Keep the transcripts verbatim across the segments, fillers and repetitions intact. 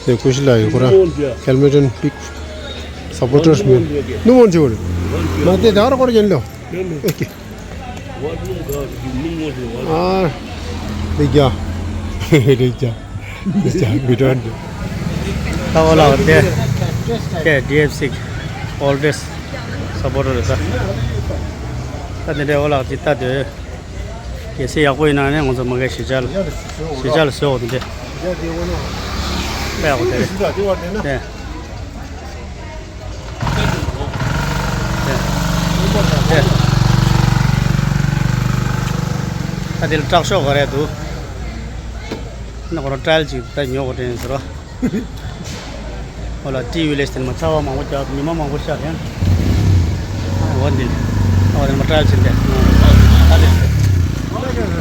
དེ་ཀུ་ཤི་ལ་ཡོད་ཁོ་རང་ཁེལ་མེ་ཏོན་བིག་སབ་པོར་ཊར་མིན་ནུ་མོན་ཇི་བར་མ་དེ་དར་ཁོར་ཡན་ལོ། ཨོ་ཀེ། ཨ། འདི་རྒྱ། འདི་རྒྱ། འདི་རྒྱ་མི་འདྲ་འདི། ད་འོ་ལགས་དེ། དེ་ཌི་ཨེཕ་སི་ཨོལ་ཝེས་སབ་པོར་ཊར་རེད་ད། ད་དེ་འདྲའི་འོ་ལགས་ཅིག་ལྟ་དུས། གལ་སྲིད་ཡག་པོ་ཡིན་ན་ནི་ང་ཚོ་མ་གི་གཞིས་ཆགས་ལ། གཞིས་ཆགས་ལ་བཟོས་འོ་དེ་འདྲ། དཔེ་ཡག་པོ་དེ་རེད། དེ། ད་དེ་ལ་དྲག་ཤོས་ག་རེ་འདུག་ན་ཁོ་རང་ཊ་ཡལ་ཅིག་ད་ཉོ་དགོས་དྲན་ཟེར་བ། ཨོ་ལ་ཊི་ཝི་ལེས་དེ་མ་ཚ་བ་མང་པོ་རྒྱག་ཉི་མ་མང་པོ་ཤར་ཡང་། ཨོ་འདི། ཨོ་དེ་མ་ཊ་ཡལ་ཕྱིན་ཏེ།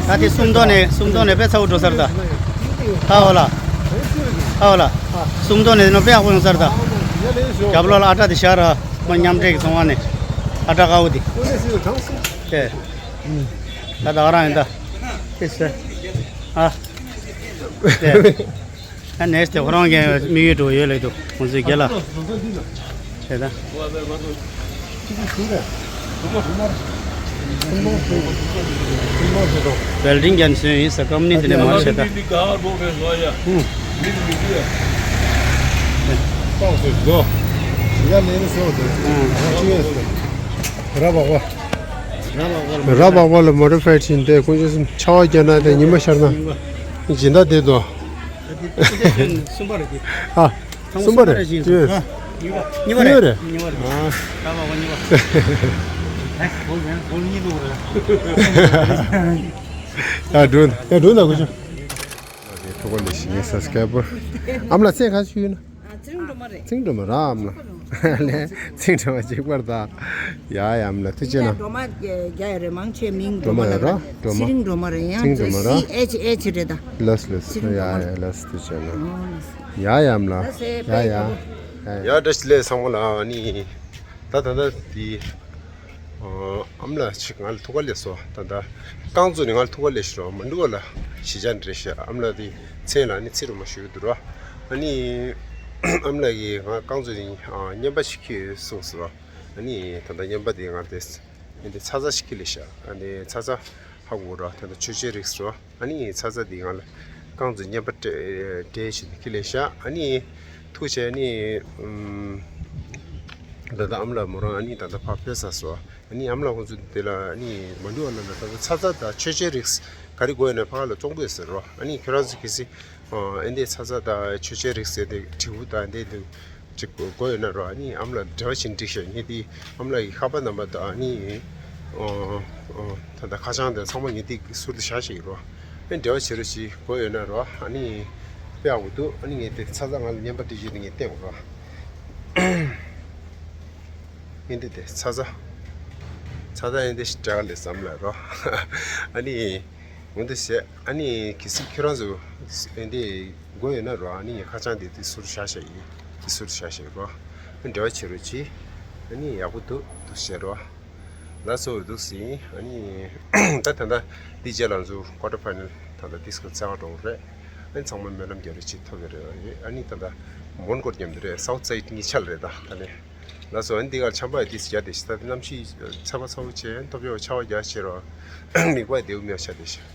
ད་དེ་སུམ་མདོ་ནས་སུམ་མདོ་ནས་དཔེ་ཚ་བོ་འགྲོ་སར་ད། ཨ་ཨོ་ལ། ཨ་ཨོ་ལ། སུམ་མདོ་ནས་ནོ་དཔེ་ཡག་པོ་ཡོང་སར་ད། རྒྱབ་ལོགས་ལ་ཨ་ཊ་དེ་ཤར་ར། མ་མཉམ་འབྲེལ་གྱི་ཚོང་བ་ནས། ཨ་ཊ་དཀར་པོ་དེ། དེ། ད་ད་ག་རང་ཡིན་ད། ཨེ་སེ། ཨ། དེ། ཨ་ནེས་དེ་ཁོ་རང་གི་དམིགས་ཡུལ་འགྲོ་ཡོད་ལེ་འདུག་ཁོང་ཚོའི་རྒྱལ་ལ། བྱས་ད། བེལ་ཌིང་རྒྱན་བཟོས་ཡིན་ས་ཀམ་ནི་དེ་ནས་མར་བྱས་ད། ཧུམ། ར་བག་པ། ར་བག་པ་ལ་མོ་ཊ་ཕའི་བྱིན་ཏེ་དཀོན་མཆོག་གསུམ་ཆར་པ་བརྒྱབ་ན་དེ་ཉི་མ་ཤར་ན་སྦྱིན་བདག་དེ་དོ། གསུམ་པ་རེད་དེ། ཨ། གསུམ་པ་རེད། གཉིས་པ་རེད། གཉིས་པ་རེད། གཉིས་པ་རེད། གཉིས་པ་རེད། ཨ། ར་བག་པ་གཉིས་པ། ཡ་འགྲོ་ཡ་འགྲོ་ན་དཀོན་མཆོག་དེ་ཐུགས་ཁ་ལས་ཤིག་ཡིན་ས་སྐད་པོ། ཨ་མ་ལགས་མཚན་ག་ཞུས་ཡོད་ན། ཨ། ཚེ་རིང་སྒྲོལ་མ་རེད། ཚེ་རིང་སྒྲོལ་མ་ར་ཨ་མ་ལགས། ཚེ་རིང་སྒྲོལ་མ་གཅིག་པར་ད། ཡ་ཡ་ཨ་མ་ལགས་ཐུགས་རྗེ་གནང་། སྒྲོལ་མ་རྒྱ་ཡ་རེད། མང་ཆེ་མིང་སྒྲོལ་མ་ལ་ར་སྒྲོལ་མ། ཚེ་རིང་སྒྲོལ་མ་རེད། ཡང་ཚེ་རིང་སྒྲོལ་མ་ར། སི་ཨེཆ་ཨེཆ་རེད་ད། ལགས་ལགས། ཚེ་རིང་སྒྲོལ་མ་རེད། ཡ་ཡ་ལགས་ཐུགས་རྗེ་གནང་། ཨོ་ལགས། ཡ་ཡ་ཨ་མ་ལགས། ལགས་སེ། ཡ་ཡ། ཡ་བཀྲ་ཤིས་བདེ་ལེགས་ཚང་མ་ལ། ཨ་ནི། ད་ད་ད་དེ། ཨ་མ་ལགས་ཅིག་ང་ལ་ཐུགས་ཁ་ལས་སོ། ད་ད་རྐང་བཙུགས་ནས་ང་ལ་ཐུགས་ཁ་ལས་ཤི་རོགས་མ་འདུག་ག་ལ་ཤི་ཅན་རེད་ཤག་ཨ་མ་ལགས་དེ་མཚན་ལ་ནི་ཚེ་རིང་སྒྲོལ་མ་ཞུ་གི་འདུག་ར། ཨ་ནི་ཨ་མ་ལགས་ཀྱིས་ང་རྐང་བཙུགས་ནས་ཨ་རྔན་པ་ཞིག་ཁྱེར་གསུངས་སོ། ཨ་ནི་ད་ད་རྔན་པ་དེ་ང་དེ་ཨ་ནི་ཚ་ཚ་ཞིག་ཁྱེར་ལས་ཤག་ཨ་ནི་ཚ་ཚ་ཧ་གོ་ར། ད་ད་མཆོད་མཇལ་རིགས་རོ། ཨ་ནི་ཚ་ཚ་འདི་ང་ལ་རྐང་བཙུགས་རྔན་པ་སྤྲད་སྤྲད་བྱས་ནས་ཁྱེར་ལས་ཤག་ཨ་ནི་ཐུགས་རྗེ་ཆེ། ཨ་ནི་ཨུམ། ད་ལྟ་ཨ་མ་ལགས་མོ་རང་ཨ་ནི་ད་ལྟ་ཕར་ཕེབས་ཚར་སོང་། ཨ་ནི་ཨ་མ་ལགས་ཁོང་ཚོ་འདི་ལ་ཨ་ནི་མ་འདུག་ཨ་ལ་ལ་ད་ལྟ་ཚ་ཚ་དང་མཆོད་མཇལ་རིགས་ག་རེ་དགོས་ཡོད་ན་ཕ་ག་ལ་གཙང་པོ་ཡོད་ཟེར་རོ། ཨ་ནི་ཁྱོད་རང་ཚོ་གལ་སྲིད་ཨ་འདི་ཚ་ཚ་དང་མཆོད་མཇལ་རིགས་ཟེར་ཏེ་དྲིལ་བུ་དང་འདི་འདི་ཅིག་དགོས་ཡོད་ན་རོ། ཨ་ནི་ཨ་མ་ལགས་འབྲེལ་བ་བྱེད་འགྲིག་ཤག་ངས་འདི་ཨ་མ་ལགས་ཀྱི་ཁ་པར་ནམ་བར་དང་ཨ་ནི་ཨོ་ཨོ་ད་ལྟ་ཁ་བྱང་དེ་ཚང་མ་ངས་འདི་ཟུར་དུ་བཞག་བཞག་ཡིན་རོ། ཨ་ནི་འབྲེལ་བ་བྱེད་རོགས་གྱིས། དགོས་ཡོད་ན་རོ། ཨ་ནི་དཔེ་ཡག་པོ་འདུག་ཨ་ནི་ངས་དེ་ཚ་ཚ་ང་ལ་རྔན་པ་སྤྲད་རྒྱུ་དེ་ངས་བསྟན་དགོས་རོ། ཨ་ནི་དེ་ཚ་ཚ་ཚ་ཚ་ཨ་ནི་དེ་ཞིག་དྲག་ལས་བསམ་ལ་རོ། ཨ་ནི། འོན་ཏེ་ཟེར། ཨ་ནི་གལ་སྲིད་ཁྱོད་རང་ཚོ་ཨེ་འདི་དགོས་ཡོད་ན་རོ། ཨ་ནི་ཁ་བྱང་འདི་དེ་ཟུར་བཞག་བཞག་ཡིན། དེ་ཟུར་བཞག་བཞག་རོ། ཨ་འབྲེལ་བ་བྱེད་རོགས་གྱིས། ཨ་ནི་ཡག་པོ་འདུག་འདུག་ཟེར་རོ། ལགས་སོ་འདུག་ཟིན། ཨ་ནི་ད་ད་ལྟ་འདི་རྗེས་ལ་ང་ཚོ་ཀོ་ཊར་ཕའི་ནལ་ད་ལྟ་འདི་སྐབས་རྩ་བ་འགྲོ་གི་རེད། ཨ་ནི་ཚང་མ་སྨོན་ལམ་རྒྱག་རོགས་གྱིས། ཐོབ་ཡོད་རེད། ཨ་ནི་ད་ལྟ་མོན་གྷོ་མཉམ་དུ་རེད། སའུ་ཐི་སའིཌ་གཉིས་ཆ་ལ་རེད་ད་ད་ནི། ལགས་སོ། ཨ་ནི་འདི་གར་ཆམ་པ་ཡ་ཏིས་རྒྱ་དེ་ཤི་ད་གནམ་གཤིས་ཚ་བ་ཚ་བོ་བྱས། ཐོབ་ཡོད་ཆར་པ་རྒྱ་ཆེ་རོ། མིག་པ་དེའུ་མེ་ཆ་དེ་ཤི།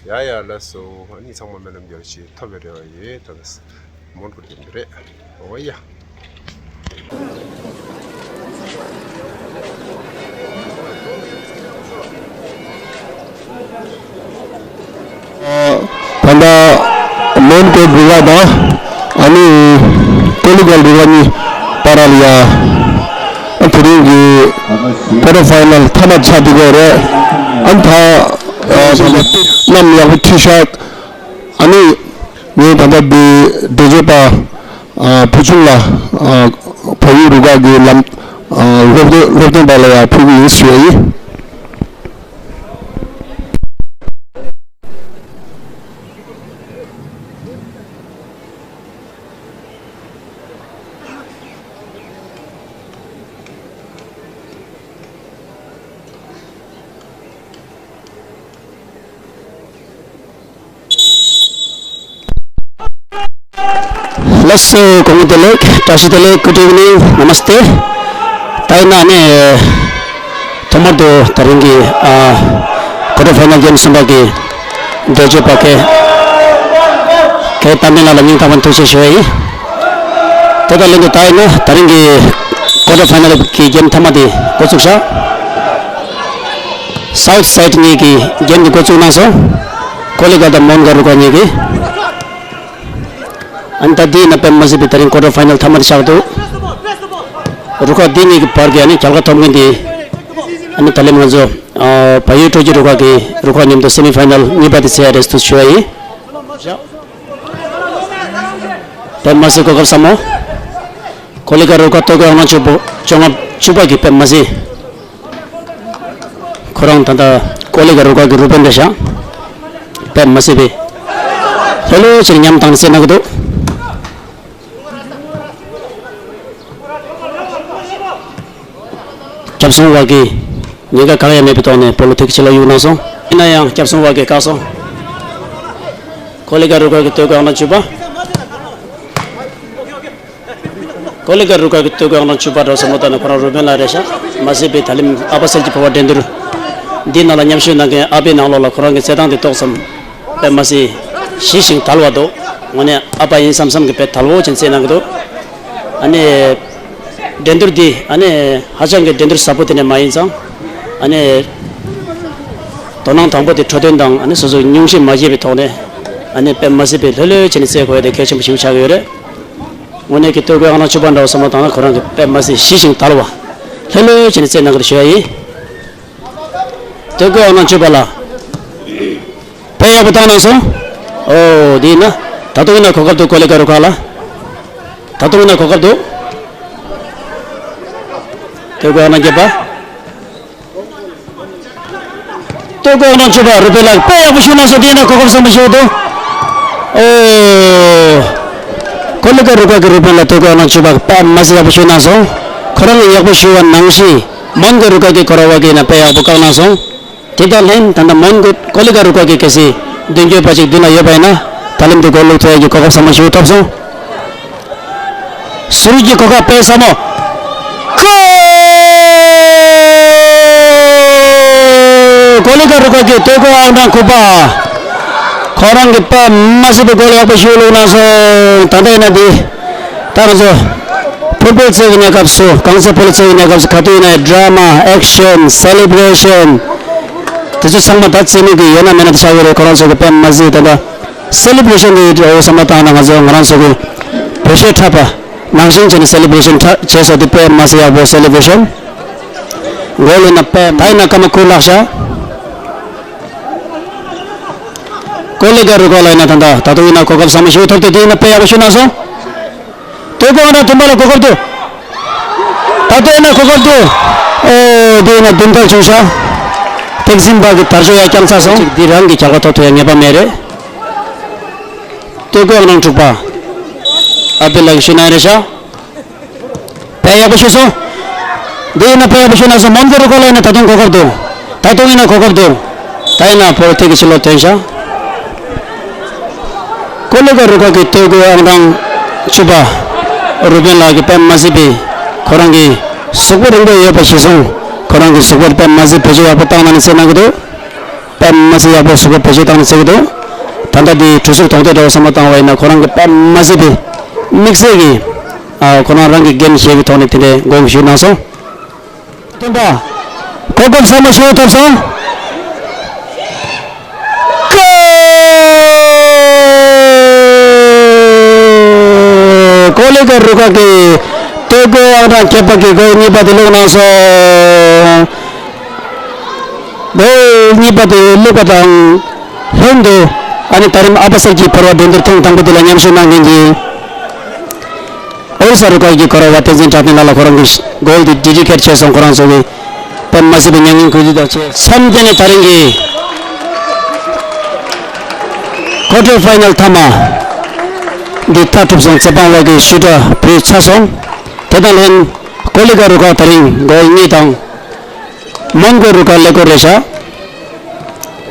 ཡ་ཡ་ལགས་སོ། ཨ་ནི་ཚང་མ་སྨོན་ལམ་རྒྱག་རོགས་གྱིས། ཐོབ་པའི་རེ་བ་ཡོད། ད་ལྟ་མོན་གྷོ་རྒྱབ་འདི་རེད། འོ་ཡ། ད་ལྟ་མོན་གྷོ་རུ་ཁག་དང་ཨ་ནི་ཀོ་ལི་གལ་རུ་ཁག་གཉིས་བར་ལ་ཡ། ཨ་དེ་རིང་གི་ཀོ་ཊར་ཕའི་ནལ་མཐའ་མ་ཆགས་བསྡད་ཡོད་རེད། ཨ་ནི་ད་ཨ་ད་ལྟ་གནམ་ཡག་པོ་འཁྱིལ་ཤག་ཨ་ནི་ངས་ད་ལྟ་འདི་འགྲེལ་བརྗོད་པ་ཨ་བུ་ཆུང་ལ་ཨ་བལ་ཡུལ་རུ་ཁག་གི་ལམ་ཨ་སློབ་སྟོན་སློབ་སྟོན་པ་ལ་ཡ་ཕུལ་གྱི་ཡིན་ཞུ་ཡ་ཡིན། ཨ་སོ། དགོང་མོ་བདེ་ལེགས། བཀྲ་ཤིས་བདེ་ལེགས། Good evening. Namaste. ད་ཡིན་ན་ནི་ཐོག་མར་དུ་ད་རིང་གི་ཨ་quarter final game གསུམ་པ་གི་འགྲན་བརྗོད་པ་ཁེ་ཁེ་རྟ་མགྲིན་ལགས་ལ་སྙིང་ཐག་པ་ནས་ཐུགས་རྗེ་ཆེ་ཞུ་བ་ཡིན། དེ་དང་ལྷན་དུ་ད་ཡིན་ན་ད་རིང་གི་quarter final གི་game མཐའ་མ་དེ་འགོ་བཙུགས་ཤག South side གཉིས་ཀྱི་game དེ་འགོ་བཙུགས་གནང་སོང་། ཀོ་ལི་གྷལ་དང་མོན་གྷལ་རུ་ཁག་གཉིས་ཀྱིས། ཨ་ནི་ད་འདི་ཡིན་ན་དཔེ་མ་སྲིད་པའི་ད་རིང་quarter final མཐའ་མ་དེ་ཆགས་འདུག་རུ་ཁག་འདི་གཉིས་ཀྱི་བར་གྱི་ཨ་ནི་རྒྱལ་ཁ་ཐོབ་མཁན་དེ་ཨ་ནི་ད་ལན་ང་ཚོ་ཨ་བལ་ཡུལ་སྤྲོ་སྐྱིད་རུ་ཁག་གི་རུ་ཁག་མཉམ་དུ་semi final གཉིས་པ་དེ་རྩེ་ཡ་རེད་ཟེར་ཞུ་བ་ཡིན། དཔེ་མ་སྲིད་གོ་སྐབས་ཟབ་མོ། ཀོ་ལི་གྷལ་རུ་ཁག་སྟོད་གོས་ཨང་གྲངས་བཅུ་པོ་བཅོ་ལྔ་བཅུ་པ་གི་དཔེ་མ་སྲིད། ཁོ་རང་ད་ལྟ་ཀོ་ལི་གྷལ་རུ་ཁག་གི་རུ་དཔོན་རེད་ཤག་དཔེ་མ་སྲིད་པའི་ལྷོད་ལྷོད་བྱས་ནས་ཉམས་བཏང་ནས་རྩེད་གནང་གི་འདུག་སྐྱབས་སྲུང་བ་གིས་ཉེན་ཁ་གང་ཡང་མེད་པའི་ཐོག་ནས་བོ་ལོ་ཐིག་ཕྱི་ལ་གཡུགས་གནང་སོང་། ཡིན་ན་ཡང་སྐྱབས་སྲུང་བ་གིས་བཀག་སོང་། ཀོ་ལི་གྷལ་རུ་ཁག་གི་སྟོད་གོས་ཨང་གྲངས་བཅུ་པ། ཀོ་ལི་གྷལ་རུ་ཁག་གི་སྟོད་གོས་ཨང་གྲངས་བཅུ་པ་འདྲ་བོ་བསམ་བློ་བཏང་ན་ཁོ་རང་རུ་དཔོན་ལགས་རེད་ཤག་མ་སྲིད་པའི་ད་ལན་ཨ་ཕ་གསེར་གྱི་ཕོར་པ་འགྲན་བསྡུར་འདིའི་ནང་ལ་མཉམ་ཞུགས་གནང་མཁན་ཨ་ཕའི་ནང་ལོགས་ལ་ཁོ་རང་གི་རྩེད་ཐང་དེ་ཏོག་ཙམ་དཔེ་མ་སྲིད་ཞི་ཞིང་དལ་བ་འདུག་དངོས་གནས་ཨ་ཕ་ཡིན་བསམ་བསམ་གྱི་དཔེ་དལ་བོ་ཅན་རྩེད་གནང་གི་འདུག་ཨ་ནི་འགྲན་བསྡུར་འདི་ཨ་ནི་ཧ་ཅང་གི་འགྲན་བསྡུར་ཟབ་པོ་དེ་ནས་མ་ཡིན་ཙང་ཨ་ནི་དོ་སྣང་དང་པོ་དེ་འཕྲོད་བསྟེན་དང་ཨ་ནི་སོ་སོའི་སྙུང་གཞི་མ་བརྗེད་པའི་ཐོག་ནས་ཨ་ནི་དཔེ་མ་སྲིད་པའི་ལྷོད་ལྷོད་བྱས་ནས་རྩེད་དགོས་ཡ་དེ་གལ་ཆེན་པོ་ཞིག་ཆགས་ཀྱི་ཡོད་རེད། དངོས་གནས་ཀྱི་སྟོད་གོས་ཨང་གྲངས་བཅུ་པ་འདྲ་བོ་བསམ་བློ་བཏང་ན་ཁོ་རང་གི་དཔེ་མ་སྲིད་ཞི་ཞིང་དལ་བ། ལྷོད་ལྷོད་བྱས་ནས་རྩེད་གནང་གི་རེད་ཞུ་ཡ་ཡིན། སྟོད་གོས་ཨང་གྲངས་བཅུ་པ་ལ། དཔེ་ཡག་པོ་བཏང་གནང་སོང་། ཨོ་འདི་ཡིན་ན། ད་དུང་ཡིན་ན་གོ་སྐབས་འདུག་ཀོ་ལི་གྷལ་རུ་ཁག་ལ། ད་དུང་ཡིན་ན་གོ་སྐབས་འདུག་སྟོད་གོས་ཨང་གྲངས་བརྒྱད་པ། སྟོད་གོས་ཨང་གྲངས་བཅུ་པ་རུ་དཔོན་ལགས་དཔེ་ཡག་པོ་ཞུས་གནང་སོང་། དེ་ཡིན་ན་གོ་སྐབས་བཟང་པོ་ཞིག་འདུག་ཨོ། ཀོ་ལི་གྷལ་རུ་ཁག་གི་རུ་དཔོན་ལ་སྟོད་གོས་ཨང་གྲངས་བཅུ་པ་དཔེ་མ་སྲིད་ཡག་པོ་ཞུས་གནང་སོང་། ཁོ་རང་གིས་ཡག་པོ་ཞུས་པ་ནང་བཞིན་མོན་གྷལ་རུ་ཁག་གི་གོ་ར་བ་གིས་ཡིན་ན་དཔེ་ཡག་པོ་བཀག་གནང་སོང་། དེ་དང་ལྷན་ད་ལྟ་མོན་གྷལ་ཀོ་ལི་གྷལ་རུ་ཁག་གི་གལ་སྲིད་མདུན་སྐྱོད་པ་ཅིག་མདུན་ལ་ཡོད་པ་ཡིན་ན་ད་ལམ་དུ་གོལ་བླུག་ཐུབ་ཡག་གི་གོ་སྐབས་བཟང་པོ་ཞིག་ཐོབ་སོང་། ཟུར་གྱི་གོ་སྐབས་དཔེ་ཟབ་མོ། ཀོ། ཀོ་ལི་གྷལ་རུ་ཁག་གི་སྟོད་གོས་ཨང་གྲངས་དགུ་པ། ཁོ་རང་གིས་དཔེ་མ་སྲིད་པའི་གོལ་ཡག་པོ་ཞིག་བླུགས་གནང་སོང་། ད་ལྟ་ཡིན་ན་འདི། ད་ང་ཚོ། ཕུཊ་བོལ་རྩེད་ཀྱི་གནས་སྐབས་སུ་རྐང་རྩེད་སྤོ་ལོ་རྩེད་ཀྱི་གནས་སྐབས་སུ་ག་དུས་ཡིན་ན་ཌ་ར་མ། ཨེག་ཤན། སེ་ལེ་བྷ་རེ་ཤན། དེ་ཚོ་ཚང་མ་ད་རྩེད་མོ་གི་ཡོད་ན་མེད་ན་དེ་ཆགས་ཀྱི་རེད། ཁོ་རང་ཚོ་གི་དཔེ་མ་སྲིད་ད་ལྟ། སེ་ལེ་བྷ་རེ་ཤན་དེ་འདྲ་བོ་བསམ་བློ་བཏང་ན་ང་ཚོ་ང་རང་ཚོ་གི་བེད་སྤྱོད་འཁྲབ་པ་ནང་བཞིན་བྱས་ནས་སེ་ལེ་བྷ་རེ་ཤན་འཁྲབ་བྱས་སོང་། དེ་དཔེ་མ་སྲིད་ཡག་པོ་སེ་ལེ་བྷ་རེ་ཤན། གོལ་ལ་ཡིན་ན་དཔེ་ད་ཡིན་ན་སྐར་མ་དགུ་ལྷག་ཤག་ཀོ་ལི་གྷལ་རུ་ཁག་ལ་ཡིན་ན་ད་ལྟ་ད་དུང་ཡིན་ན་གོ་སྐབས་བཟང་པོ་ཞིག་ཐོབ་སྟེ་དེ་ཡིན་ན་དཔེ་ཡག་པོ་ཞིག་གནང་སོང་། སྟོད་གོས་ཨང་གྲངས་བདུན་པ་ལ་གོ་སྐབས་འདུག་ད་ལྟ་ཡིན་ན་གོ་སྐབས་འདུག་ཨོ་དེ་ཡིན་ན་བདུན་ཐལ་བྱུང་ཤག་སྟེགས་འཛིན་པ་གི་དར་ལྕོག་ཡར་བརྐྱངས་ཚར་སོང་། ཅིག་འདི་རང་གི་རྒྱལ་ཁ་ཐོབ་ཐུབ་ཡ་ངེས་པ་མེད་རེད། སྟོད་གོས་ཨང་གྲངས་དྲུག་པ། ཨ་བེ་ལགས་ཞུ་ན་རེད་ཤག་དཔེ་ཡག་པོ་ཞུས་སོང་། འདི་ཡིན་ན་དཔེ་ཡག་པོ་ཞུས་གནང་སོང་། མོན་གྷལ་རུ་ཁག་ལ་ཡིན་ན་ད་དུང་གོ་སྐབས་འདུག་ད་དུང་ཡིན་ན་གོ་སྐབས་འདུག་ད་ཡིན་ན་ཕོ་རོ་ཐིག་གི་ཕྱི་ལོགས་ཐོན་ཤག་ཀོ་ལི་གྷལ་རུ་ཁག་གི་སྟོད་གོས་ཨང་གྲངས་བཅུ་པ། རུ་དཔོན་ལགས་ཀྱིས་དཔེ་མ་སྲིད་པའི་ཁོ་རང་གི་གཟུགས་པོ་རིང་པོ་ཡོད་པ་གཞིར་བཟུང་ཁོ་རང་གི་གཟུགས་པོར་དཔེ་མ་སྲིད་བེད་སྤྱོད་ཡག་པོ་བཏང་གནང་ནས་རྩེད་གནང་གི་འདུག་དཔེ་མ་སྲིད་ཡག་པོ་གཟུགས་པོ་བེད་སྤྱོད་བཏང་ནས་རྩེད་ཀྱི་འདུག་ད་ལྟ་འདི་གྲུ་གཟུགས་གདོང་གཏོད་འདྲ་བོ་བསམ་བློ་བཏང་བ་ཡིན་ན་ཁོ་རང་གི་དཔེ་མ་སྲིད་པའི་དམིགས་བསལ་གྱི་ཨ་ཁོ་རང་རང་གི་འགན་བཞེས་པའི་ཐོག་ནས་དེ་འདྲའི་དགོངས་ཞུས་གནང་སོང་། སྟོན་པ། གོ་སྐབས་བཟང་པོ་ཞིག་ཐོབ་སོང་། ཀོ་ལི་གྷལ་རུ་ཁག་གི་སྟོད་གོས་ཨང་གྲངས་བརྒྱད་པ་གི་གོལ་གཉིས་པ་དེ་བླུགས་གནང་སོང་། གོལ་གཉིས་པ་དེ་བླུགས་པ་དང་ལྷན་དུ་ཨ་ནི་ད་རིང་ཨ་ཕ་གསེར་གྱི་ཕོར་པ་འགྲན་བསྡུར་ཐེངས་དང་པོ་དེ་ལ་མཉམ་ཞུགས་གནང་མཁན་གྱི་ཨོ་རི་ས་རུ་ཁག་གི་གོ་ར་བ་བསྟན་འཛིན་གྲགས་ལྡན་ལགས་ལ་ཁོ་རང་གི་གོལ་དེ་ཌི་ཌི་ཀེཊ་བྱས་སོང་། ཁོ་རང་ཚོ་གི་དཔེ་མ་སྲིད་པའི་མྱ་ངན་གུས་འདུད་དང་བཅས་མཚམས་བརྒྱད་ནས་ད་རིང་གི་ཀོ་ཊར་ཕའི་ནལ་མཐའ་མ་འདི་མཐའ་གྲུབ་སོང་། རྩེད་འཕངས་བ་གི་ཤུ་ཊར་བུད་ཚར་སོང་། དེ་དང་ལྷན་ཀོ་ལི་གྷལ་རུ་ཁག་ད་རིང་གོལ་གཉིས་དང་། མོན་གྷོ་རུ་ཁག་ཀླད་ཀོར་རེད་ཤག་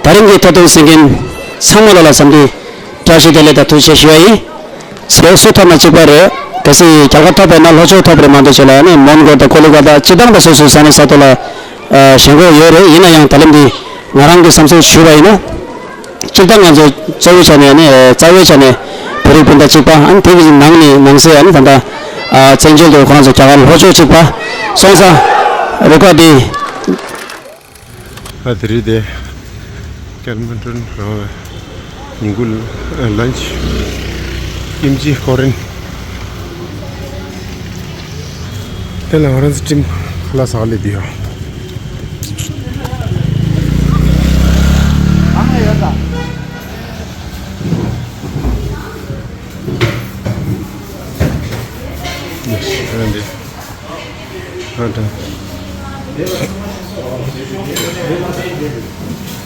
ད་རིང་གི་ཐད་གཏོང་གཟིགས་མཁན་ཚང་མ་ལ་ལ་འཚམས་འདྲི་བཀྲ་ཤིས་བདེ་ལེགས་དང་ཐུགས་རྗེ་ཆེ་ཞུ་བ་ཡིན། ཟེར་སུ་ཐོབ་ན་གཅིག་པ་རེད། གལ་སྲིད་རྒྱ་གར་ཐོབ་པས་ན་ལྷོ་ཕྱོགས་ཐོབ་རེད་མ་གཏོགས་བྱས་ལ་ནི་མོན་གྷོ་དང་ཀོ་ལི་གྷ་ཐ་སྤྱིར་བཏང་དང་སོ་སོའི་ས་གནས་ས་ཐོག་ལ་ཨ་ཞེན་ཁོག་ཡོད་རེད། ཡིན་ན་ཡང་ད་ལམ་འདི་ང་རང་གི་བསམ་ཚུལ་ཞུས་པ་ཡིན་ན། སྤྱིར་བཏང་ང་ཚོ་གཙོ་བོའི་ཆ་ནས་ནི་རྩ་བའི་ཆ་ནས་བོད་རིགས་སྤུན་ཟླ་གཅིག་པ། ཨ་ནི་དེ་གི་ནང་ནས་ནང་གསེས་ཨ་ནི་ད་ལྟ་ཨ་བཙན་བྱོལ་དུ་ཁོ་རང་ཚོ་རྒྱ་གར་ལྷོ་ཕྱོགས་གཅིག་པ་སོང་ཙང་རུ་ཁག་འདི། ཨ་དེ་རིང་དེ་ཀེལ་མན་ཊོན་རང་ཉིན་གུང་ལན་ཆི་ཀིམ་ཅི་ཀོ་རན། དེ་ལ་ང་རང་ཚོ་ཀྲིམ་ཁ་ལག་ཟ་ལེ་དེ་ཡོད།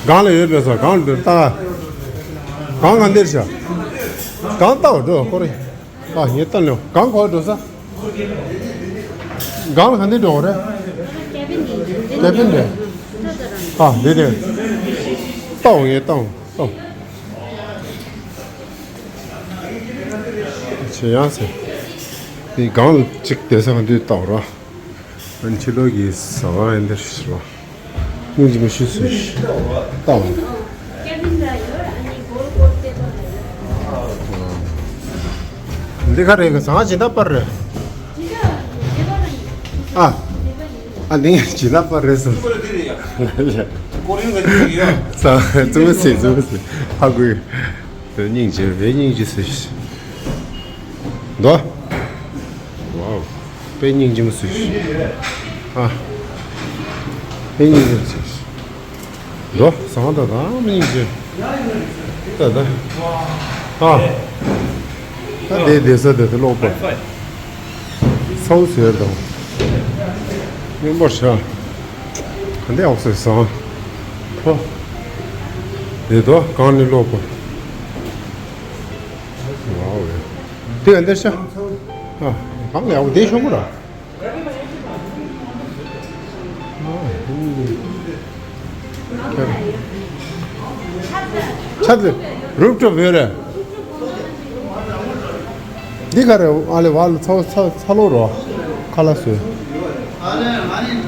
སྒང་ལ་ཡོད་པས་སོ། སྒང་ལ་འདུག་ལྟ། སྒང་ག་འདིར་བཞག་སྒང་ལྟ་བ་འགྲོ་ཁོ་རེ། ཨ་ངས་ལྟ་ལོ་སྒང་ག་འགྲོ་ས། སྒང་ལ་ག་འདིར་འགྲོ་གོ་རེ། ཀེ་བིན་རེད། ཨ་འདི་དེ། ལྟ་བ་ངས་ལྟ་བ་ལྟ་བ། ཆེ་ཡང་ཟེར། དེ་སྒང་ལ་གཅིག་བསྡད་ས་ག་འདིར་ལྟ་བ་ར། ཕྱི་ལོགས་ཀྱི་ཟ་ཁང་ཨེ་འདིར་ཞིག་ལ། སྙིང་རྗེ་མོ་ཤི་སོང་ཞིག་ལྟ་བ། འདི་ག་རེད། ག་ཟ་ཁང་ཇི་ལྟར་པར་རེད། ཨ། ཨ་འདི་ཇི་ལྟར་པར་རེད་ཟེར། ས་ཙུམ་སི་ཙུམ་སི་ཧ་གོ། སྙིང་རྗེ་བའི་སྙིང་རྗེ་ཟེར། འདུག་ཝའོ། དཔེ་སྙིང་རྗེ་མོ་ཟེར། ཨ། དཔེ་སྙིང་རྗེ་མོ་ཟེར། འདུག་ཟ་ཁང་ད་དང་མི་སྙིང་རྗེ། ད་ད། ཨ། ད་དེ་བསྡད་ས་དེ་དེ་ལོག་པ། སའུ་ཟེར་དང་། མི་འབོར་ཤ། ག་འདྲ་ཡག་སོ་སོང་། ཧོ། དེ་དོ་གང་ནས་ལོག་པ། ཝའོ། དེ་ག་འདྲ་ཤ། ཨ། གང་ལ་ཡག་པོ་དེ་ཤོག་པོ་ར། ཆ་དེ་རུབ་ཏོབ་ཡོད་རེད། འདི་ག་རེ། ཨ་ལེ་བ་ལ་ཚ་ཚ་ཚ་ལོ་རོ། ཁ་ལག་བཟོས།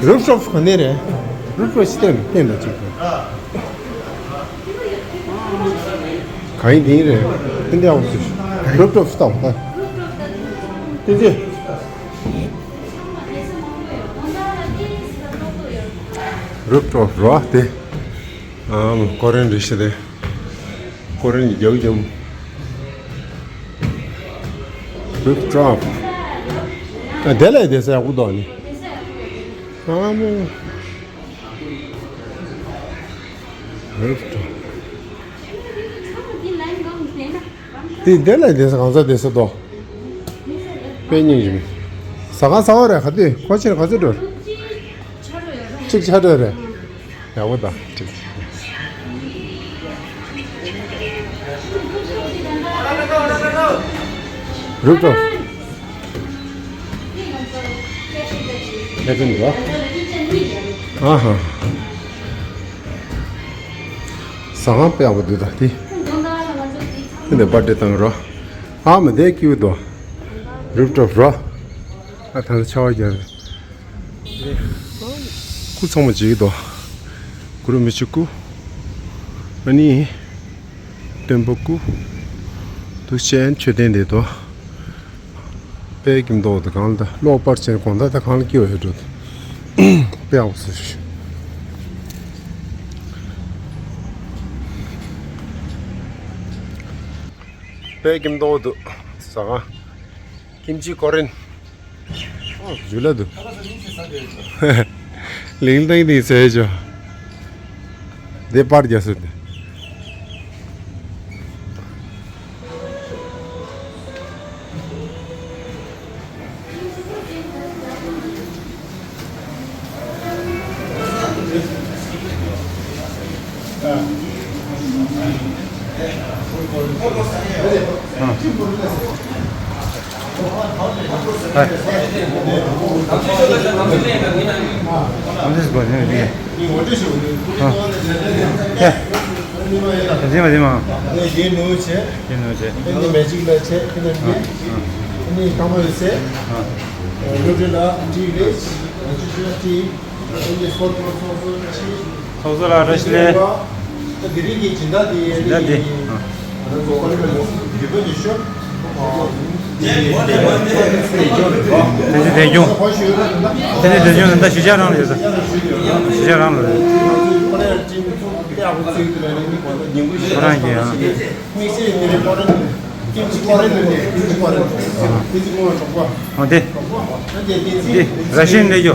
རུབ་ཏོབ་ག་ནས་རེད། རུབ་ཏོབ་ཅི་སྟེང་སྟེང་དུ་ཅིག་ག་ཡིན་དེ་ཡིན་རེད། དེ་འདྲ་འོང་ཟེར། རུབ་ཏོབ་ལྟ་བ་ལྟ། དེ་ཚེ། རུབ་ཏོབ་རོ་དེ། ཨམ་ཀོ་རན་རེད་ཤག་དེ། ཀོ་རན་རྒྱབ་རྒྱབ། རུབ་ཏོབ། ཨ་དེ་ལས་དེ་ས་ཡག་པོ་འདུག་ནི། ཨམ། རུབ་ཏོབ། དེ་དེ་ལས་དེ་ས་གང་ས་དེ་ས་འདུག་དཔེ་སྙིང་རྗེ་མོ། ཟ་ཁང་གསར་པ་རེད། ག་དུས་ཁོ་ཕྱིར་ག་ཚོད་འགྲོ། གཅིག་ཆ་འགྲོ་རེད། ཡག་པོ་དང་གཅིག་རུབ་ཏོབ། ཁྱད་པར་འདུག་ཨ་ཧ། ཟ་ཁང་དཔེ་ཡག་པོ་འདུག་ད་དེ། འདི་པར་ཊི་བཏང་རོ། ཨ་མ་དེ་ཀིའུ་འདུག་རུབ་ཏོབ་རོ། ཨ་ད་ཆར་པ་རྒྱག་སྐུ་ཚང་མ་བྱེད་ཀྱི་འདུག་གུ་རུ་མི་ཆུ་སྐུ། ཨ་ནི། སྟོན་པ་སྐུ། དུ་ཅན་མཆོད་རྟེན་འདི་འདུག་དཔལ་སྐྱིད་མདོག་དང་གང་ལ་ད་གློག་པར་ཅན་དགོང་དག་ད་གང་ལ་སྐྱེ་བ་ཡོད་འགྲོ། དཔེ་ཡག་པོ་ཟེར། དཔལ་སྐྱིད་མདོག་འདུག་ཟ་ཁང་། ཀིམ་ཅི་ཀོ་རན། ཨ་ཇུ་ལ་འདུག་ལིང་ཏིང་ཏིང་ཟེར་ཅོ། དེ་པར་རྒྱག་སྲིད་དེ། ཟིན་མ་ཟིན་མ། ཨ་ནི་རྒྱན་ནུ་བྱས། རྒྱན་ནུ་བྱས། ཨ་ནི་མེ་ཇིག་ལ་བྱས། ཨ་ནི་མི། ཨ་ནི་ཀ་མ་ཡོད་སེ། ཨ་ནི་ལུ་ཏི་ལ་ཏི་རེ། ཏི། ཨ་ནི་སོ་སོ་སོ་སོ་ཅི། སོ་སོ་ལ་བཀྲ་ཤིས་བདེ་ལེགས། ད་དེ་རིང་གི་སྦྱིན་བདག་དེ་ཡིན་ན་དེ། ཨ་ནི་ཚོ་ཁོ་རེ་ལ་འགྱུར་བ་ཉི་ཤུ། ཐེངས་གཅིག་དེ་སྐྱོང་། ཐེངས་གཅིག་དེ་སྐྱོང་ནི་ད་གཞིས་ཆགས་རང་ལ་ཡོད་ས། གཞིས་ཆགས་རང་ལ་རེད། ཁོ་རང་གིས་ཡང་། ཨོ་དེ། དེ་ར་ཤན་ལས་རྒྱུ།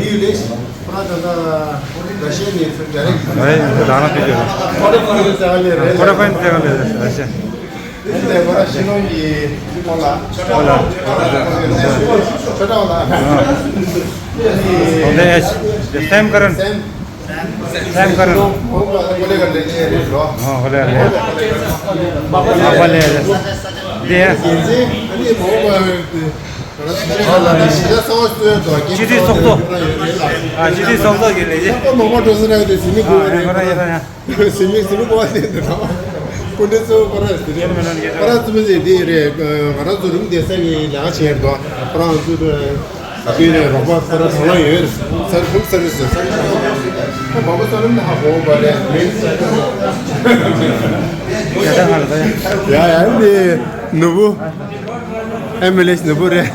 ཨེ། ད་ང་ཕེབས་ཀྱི་རེད། ཁོ་ར་ཕན་ཚེ་ག་ལས་རེད་ཤ། ཨོ་ལ། ཨོ་ལ། ཨོ་ལ། སེམས་ཀ་རན། སེམས་ཀ་རན། ཨོ་ལ། ཨོ་ལ། ཨོ་ལ། འདི། སྤྱི་འཐུས་ཚོགས་གཙོ། ཨ། སྤྱི་འཐུས་ཚོགས་གཙོ་གི་ལས་བྱེད། ཨ། ཡ་ཡ་ཡ་ཡ། སེམས་ཀྱི་སེམས་ཀྱི་གོ་བ་དེ་འདྲ། སྐུ་མགྲོན་གཙོ་བོ་ཁོ་ར་དེ་རེད། ཁོ་ར་གཙོ་མི་ཟེར་དེ་རེད། ང་རང་ཚོ་རུམ་བསྡད་ས་གི་ལས་ཀ་བྱས་འདུག་ཁོ་རང་ཚོ་དེ་དེ་རེད། རོགས་པ་ཁོ་ར་གང་ལ་ཡོད་རེད། ས་རུམ་ས་རུམ་ཟེར་ས་རུམ་ས་རུམ་ལ་ཧ་གོ་བ་རེད། མིན་ཡ་ཡ་འདི་ནུ་བུ། ཨེམ་བི་ལེ་སི་ནུ་བུ་རེད།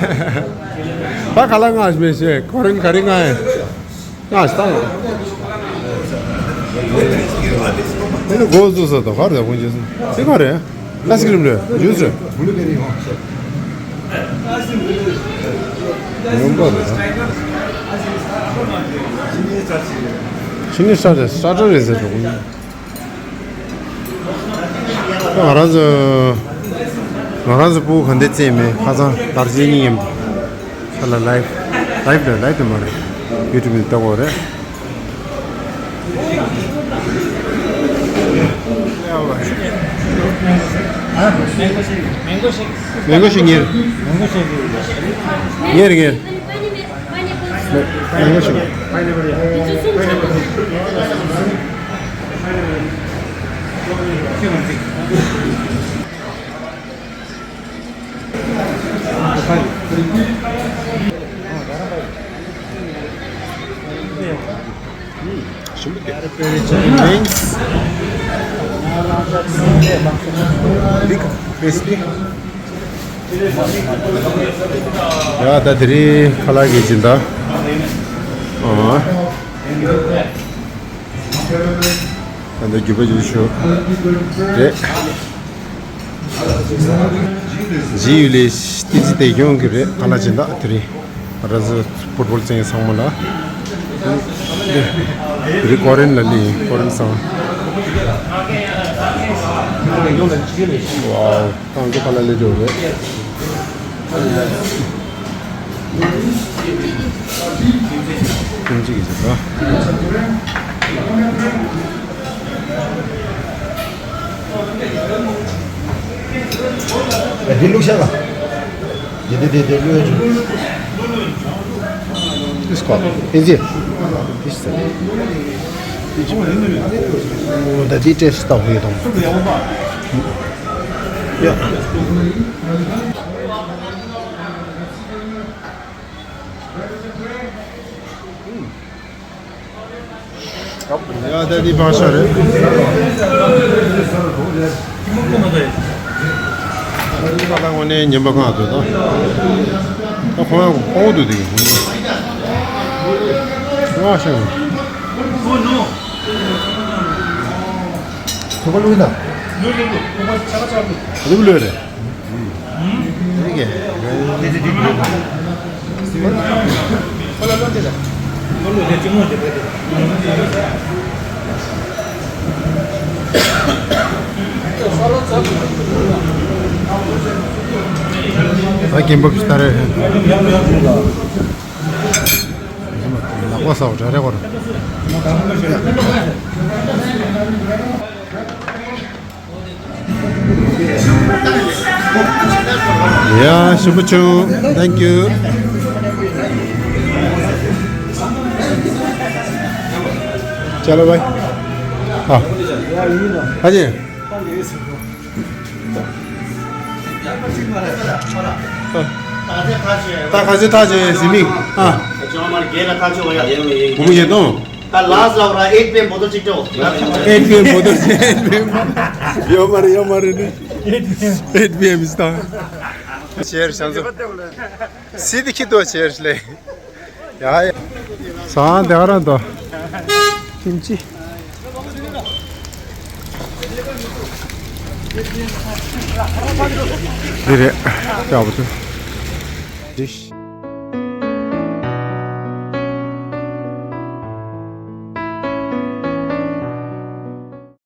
ད་ག་ལ་ང་ཞིག་མེད་ཤེས། ཁོ་རང་ག་རེ་ང་ཡིན། ང་ཞིག་ད་ཡིན། ཨེ་ནི་གོ་ཟུ་ས་དང་ག་རེ་ཡག་པོ་འཇུ་ས་ཚིག་ག་རེ། ཨ་སི་ཀི་རིམ་རེད། ཇུས་རེད། ཡོང་པ་རེད། ཕྱི་ནས་ས་རེད། ས་ཁྲ་རེད་ཟེར་འགྲོ་གི་ཡིན། ང་རང་ཚོ། ང་རང་ཚོ་སྤུ་གུ་ག་འདྲ་བཙལ་མེད། ཁ་སང་དར་རྒྱས་གཉིས་མཉམ་དུ། ཁ་ལ་ལའིབ། ལའིབ་རེད། ལའིབ་དུ་མ་རེད། ཡུ་ཊུབ་ནས་ལྟ་དགོས་རེད། མེང་གོ་ཤེག་ཉེར། མེང་གོ་ཤེག་ཉེར་ཉེར། མེང་གོ་ཤེག Big crispy. ཡ་ད་དེ་རིང་ཁ་ལག་གི་སྦྱིན་བདག་ཨ། ད་ལྟ་རྒྱུད་པ་རྒྱུད་ཤོག་རེད། ཇི་ཡུ་ལེ་ཏི་ཙི་དེ་ཡོང་གི་རེད། ཁ་ལག་སྦྱིན་བདག་དེ་རིང་ར་ཟི་ཕུཊ་བོལ་བཙན་ཚང་མ་ལ། དེ་རིང་ཀོ་རེན་ལ་ལི་ཀོ་རེན་སང་། ཝའོ། ཏང་གི་ཁ་ལག་ལས་འགྲོ་རེད། ཁྱིམ་གཅིག་གིས་བྱེད་པ། འདི་བླུགས་ཤག་ག་འདི་འདི་འདི་འདི་བླུགས་ཡོད་ཅིག It's called. Is it? This is the details of it. Yeah. ཡ་ད་འདི་བང་ཤ་རེད། ཁ་ལག་དངོས་གནས་ཉན་པ་གང་འདུག་ད་ད་ཁོང་ཡང་ཁོང་འདུག་དེ་གི་ཁོང་ང་ཤ་ཁོ་ལུག་ན་ལུག་ལུག་རེད། ད་ཀིམ་པབ་ཞིག་ལྟ་རེ། ལག་པ་ཟ་བ་འདྲ་རེད་གོ། ཡ་ཞིམ་པོ་བྱུང་། Thank you. चलो भाई। हाँ। हाँ जी। ད་ག་ཚོད་ཐག་ཆོད་ཟིན་མིན། ཨ། ངོ་མ་ཡེ་དང་། ད་ལ་སི་ལ་ར་ཨེཊ་པི་ཨེམ་བོ་ཏོ་གཅིག་སྤྲོད། ཨེཊ་པི་ཨེམ་བོ་ཏོ་གཅིག་ཨེཊ་པི་ཨེམ། ཡོད་མ་རེད། ཡོད་མ་རེད་ནི། ཨེཊ་པི་ཨེམ་ཨིས་ད། ཤེར་བྱང་ཚོ། སི་ཏི་ཁི་ཏོ་ཆེར་ལེ། ཡ་ཡ། ཟ་དེ་ག་རང་དོ། ཁྱིམ་ཅི། འདི་རེད། ཡག་པོ་འདུག